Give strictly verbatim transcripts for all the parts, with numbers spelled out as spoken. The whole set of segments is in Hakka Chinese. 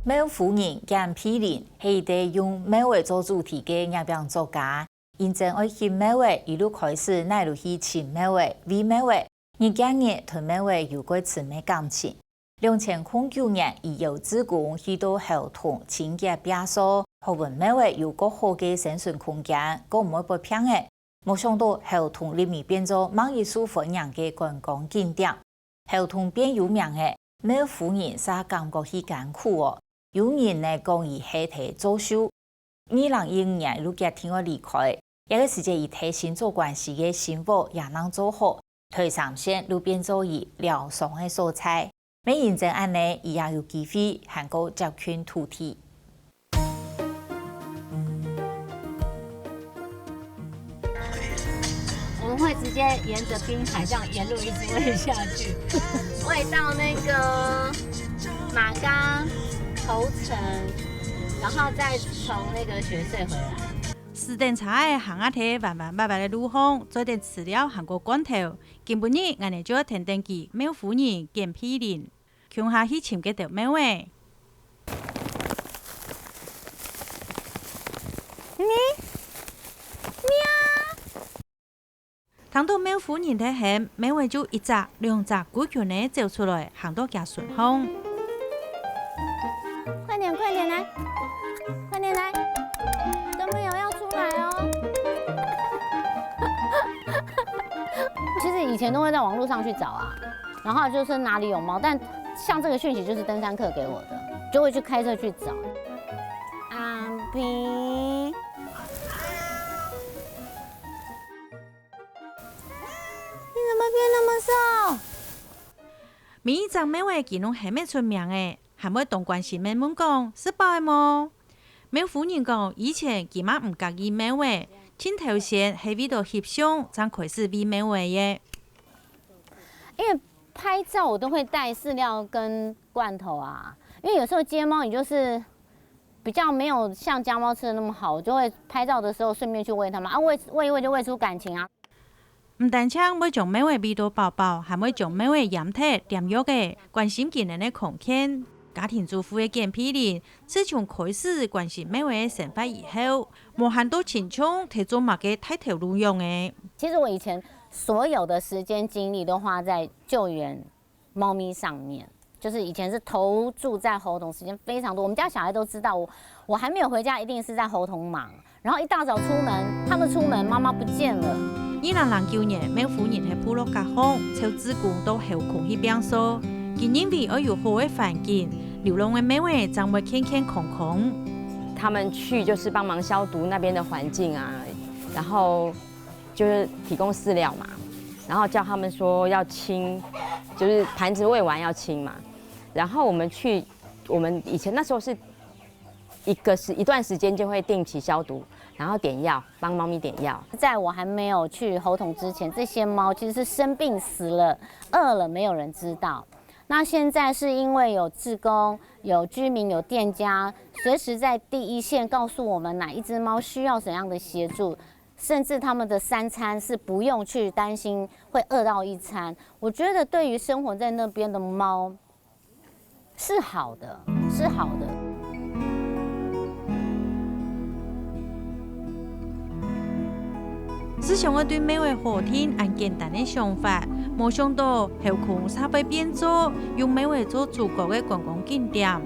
貓夫人簡碧玲係一個用貓仔做主題个月餅作家。因爭愛翕貓仔，一路開始哪路去尋貓仔、餵貓仔，日逐日同貓仔有蓋親密感情。兩千空九年，佢邀志工去到猴硐清潔枇杓，學分貓仔有較好个生存空間，較毋會發病仔。無想到猴硐立尾變做萬人受歡迎个觀光景點。猴硐變有名仔，貓夫人嗄感覺佢艱苦哦。有人呢講佢係在作秀。二零一五年，佢決定愛離開。這個時節，佢在新竹關西个生活也正做好，台三線就變做佢療傷个所在。乜因爭恁呢，佢也有機會還過接近土地。 我們會直接沿著濱海這樣沿路一直餵下去，餵到那個馬岡、頭城，然後再從那個雪隧回來。駛等車仔行啊在彎彎斡斡个路項，載等飼料還過罐頭。今晡日，𠊎等就愛跈等佢貓夫人簡碧玲，共下去尋該兜貓仔。咪咪，喵！ 聽到貓夫人在喊，貓仔就一隻、兩隻龜群仔走出來，行到厥脣項。快點，快點來，快點來，都沒有要出來哦。其實以前都會在網路上去找啊，然後就是哪裡有貓，但像這個訊息就是登山客給我的，就會去開車去找。阿皮， 你怎麼變那麼瘦？每一隻貓仔佢攏喊得出名仔，還會當關心問問講：「食飽了無？」貓夫人講，以前佢嘛毋佮意貓仔，盡頭先係為著翕相，正開始餵貓仔个。因為拍照我都會帶飼料跟罐頭啊，因為有時候接貓你就是 比較沒有像家貓吃的那麼好，我就會拍照的時候順便去餵牠們啊，餵，餵一餵就餵出感情啊。毋單淨會將貓仔餵到飽飽，還會將貓仔閹忒、點藥仔，關心佢等个康健。家庭主婦个簡碧玲，自從開始關心貓仔个生活以後，無閒到親像在做麼个大頭路樣仔。其實我以前所有的時間精力都花在救援 貓咪上面，就是以前是投注在猴硐時間非常多。我們家小孩都知道，我，我還沒有回家，一定是在猴硐忙。然後一大早出門，他們出門，媽媽不見了。二零零九年，貓夫人在部落格項，招志工到猴硐去拚掃。佢認為愛有好个環境，流浪个貓仔正會健健康康。他們去就是幫忙消毒那邊的環境啊，然後 就是提供飼料嘛，然後叫他們說要清，就是盤子餵完要清嘛。然後我們去，我們以前那時候是一個時，一段時間就會定期消毒，然後點藥，幫貓咪點藥。在我還沒有去猴硐之前，這些貓其實是生病死了、餓了，沒有人知道。那現在是因為有志工、有居民、有店家，隨時在第一線告訴我們哪一隻貓需要怎樣的協助， 甚至牠們的三餐是不用去擔心會餓到一餐。我覺得對於生活在那邊的貓是好的，是好的。試想愛對貓仔好定恁簡單个想法，無想到猴硐煞會變做用貓仔做主角个觀光景點。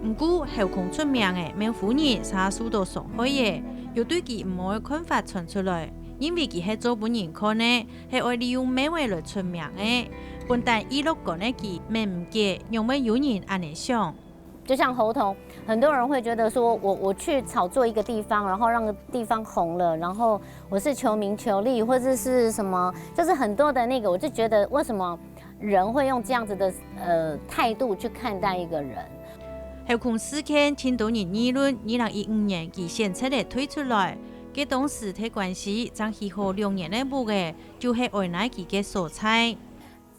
毋過，猴硐出名个貓夫人嗄受到傷害个， 有對佢毋好个看法傳出來，認為佢係做分人看个，係愛利用貓仔來出名个，本旦已樂觀个佢，愐毋解仰會有人恁仔想。就像猴硐，很多人會覺得說，我，我去炒作一個地方，然後讓地方紅了，然後我是求名求利，或者是什麼，就是很多的那個，我就覺得為什麼人會用這樣子的，呃，態度去看待一個人？ 猴硐事件盡多人議論，二零一五年佢選擇了退出來。該當時在關西正起好兩年个屋仔，就係愛來佢个所在。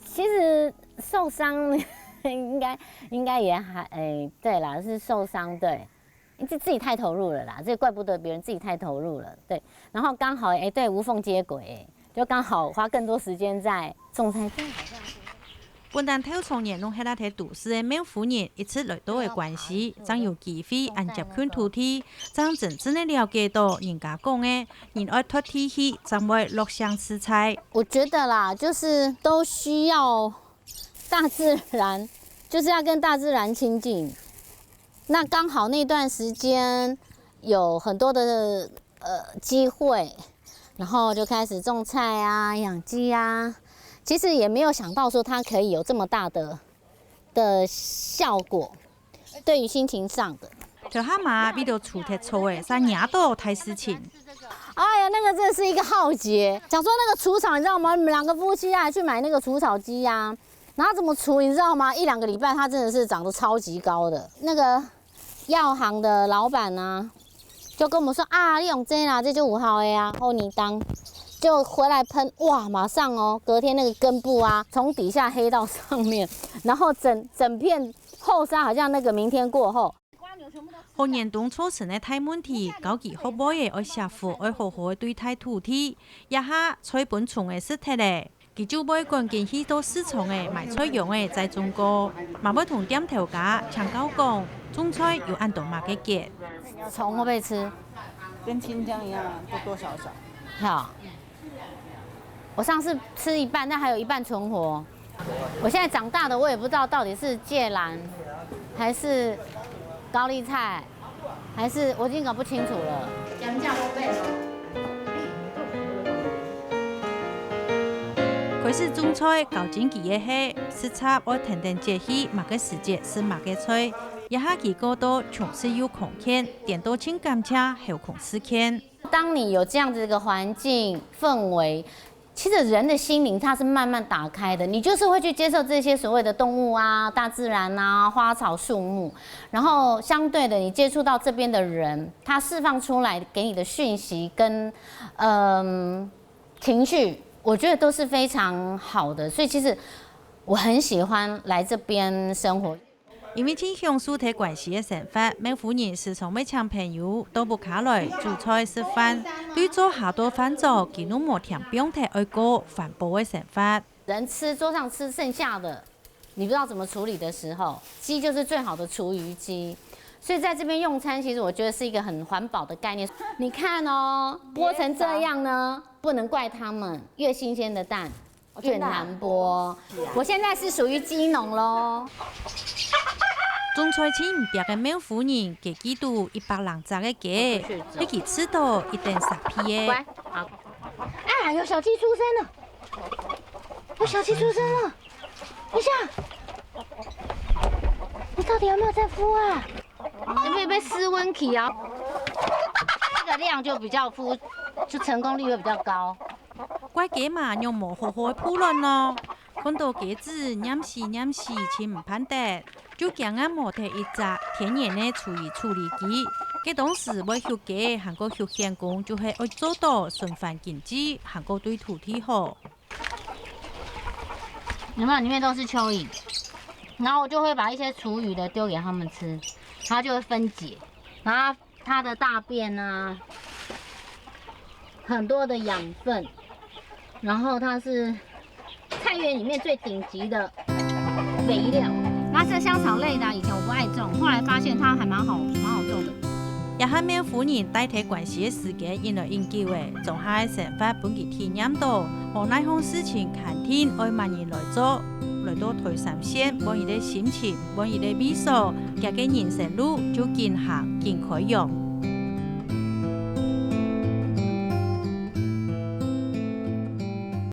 其實受傷應該，應該也還，哎，對啦，是受傷，對。自，自己太投入了啦，這怪不得別人，自己太投入了，對。然後剛好，哎，對，無縫接軌，哎，就剛好花更多時間在種菜。這樣好像是本旦頭長年攏歇辣在都市个孟夫人，一直來到个關西，正有機會恁接近土地，正真正个了解到人家講个，人愛脫地氣，正會樂享自在。我觉得啦，就是都需要大自然，就是要跟大自然亲近。那刚好那段时间有很多的呃机会，然后就开始种菜啊、养鸡啊。其实也没有想到说它可以有这么大的的效果，对于心情上的。頭下嘛為著除忒草仔，煞惹到大事情。哎呀，那个真的是一个浩劫。想说那个除草，你知道吗？我们两个夫妻啊，去买那个除草机啊，然后怎么除，你知道吗？一两个礼拜，它真的是长得超级高的。那个药行的老板啊，就跟我们说啊，你用这啦，这就五号 A 啊，后泥当，就回来喷，哇，马上哦，隔天那个根部啊，从底下黑到上面，然后整整片后山好像那个明天过后。學員當初生个大問題，教佢學會个愛惜護，愛好好个對待土地。這下菜分蟲仔食忒咧，佢就會趕緊去到市場仔買菜秧仔再種過，嘛會同店頭家請教講，種菜有恁多麼个訣。虫会不会吃？跟青椒一样，多多少少。好，我上次吃一半，但还有一半存活。我现在长大的，我也不知道到底是芥蓝，还是高丽菜，还是我已经搞不清楚了。開始種菜，較緊急个係，實在愛跈等節氣，麼个時節食麼个菜。這下佢過到窮食又康健，顛倒盡感謝後空時間。当你有这样子一个环境氛围，其实人的心灵它是慢慢打开的，你就是会去接受这些所谓的动物啊、大自然啊、花草树木，然后相对的，你接触到这边的人，他释放出来给你的讯息跟嗯情绪，我觉得都是非常好的。所以其实我很喜欢来这边生活。因為盡享受在關西个生活，孟夫人時常會請朋友到屋下來煮菜食飯，對灶下到飯桌，佢攏無添放忒愛過環保个生活。人吃桌上吃剩下的，你不知道怎么处理的时候，鸡就是最好的厨余机。所以在这边用餐，其实我觉得是一个很环保的概念。你看哦，剥成这样呢，不能怪他们，越新鲜的蛋越难剥。我现在是属于鸡农喽。種菜盡毋壁个孟夫人，家己都一百零隻个雞，你去試到一等煞皮个。啊，有小鸡出生了，有小鸡出生了，等一下，你到底有没有在孵啊？有没有被室温起啊？这个量就比较孵，就成功率会比较高。怪雞嫲仰無好好个孵卵呢？看到雞子黏時黏時盡毋盼得，就驚啊無忒一隻天然个廚餘處理機。該當時會畜雞還過畜犬公，就係愛做到循環經濟，還過對土地好。有没有？里面都是蚯蚓，然后我就会把一些厨余的丢给他们吃，它就会分解，然后它的大便啊，很多的养分，然后它是菜园里面最顶级的肥料。那这香草类的啊，以前我不爱种，后来发现它还蛮好，蛮好种的。這下孟夫人戴在關西个時間引來引久个，庄下个生活分佢體驗到，無哪項事情肯定愛麼人來做。來到台三線，換一個心情，換一個味緒，佢个人生路就緊行緊開揚。